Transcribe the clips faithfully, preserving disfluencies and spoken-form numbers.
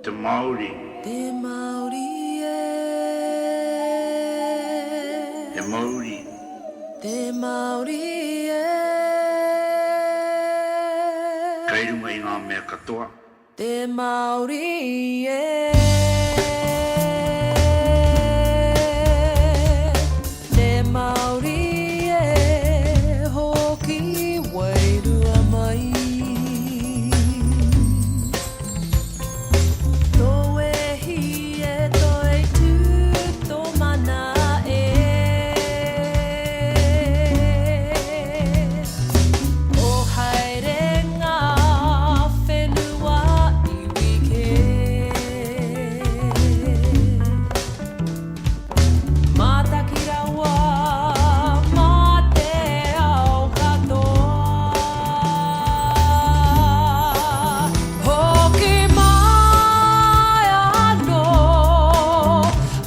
Te Māori. Te Māori e. Te Māori. Te Māori e. Kai runga i ngā mea katoa. Te Māori e. Te Māori e, hoki wairua mai. Tō wehi e, toitū tō mana e. ʻO haere ngā fenua iwi kē. Mātaki rawa mā te ao katoa. Hoki mai anō,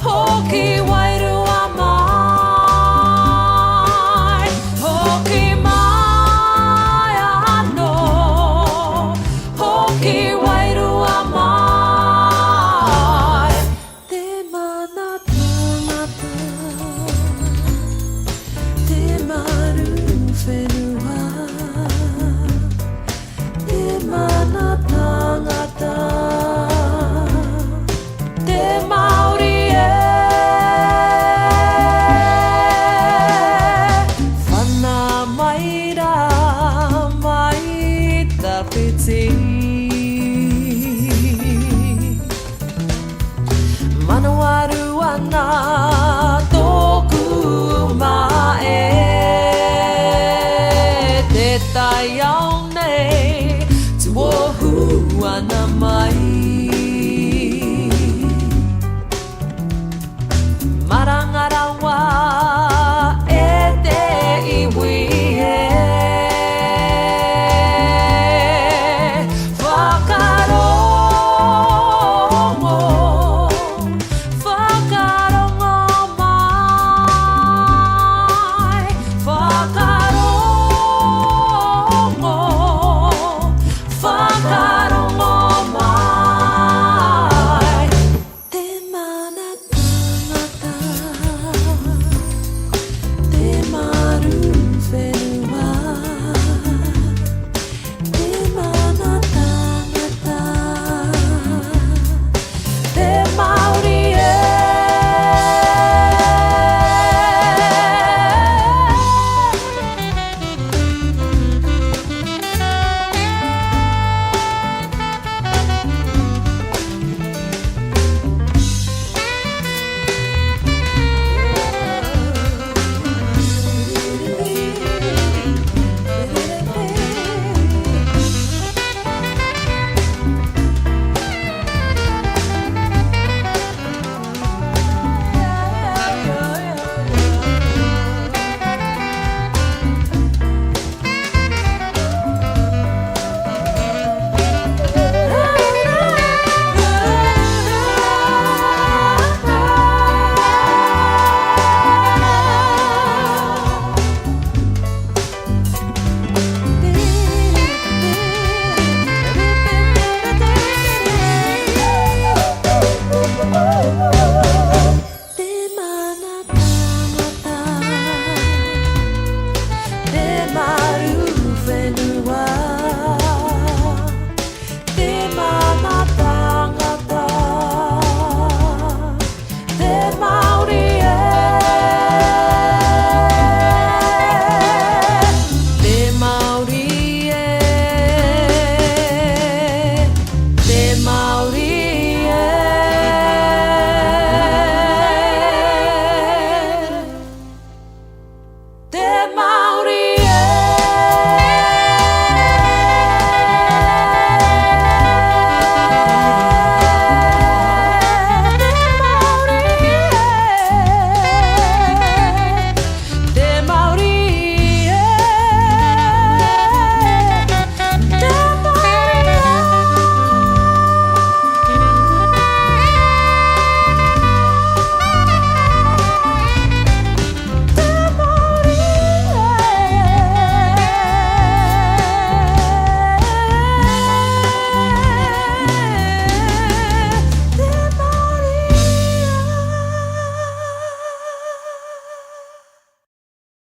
hoki wairua mai. Hoki mai anō, hoki wairua mai. Te mana tangata, te maru fenua, te mana tangata, te Māori e. Fana mai rā mai Tāpiti. Manawaru ana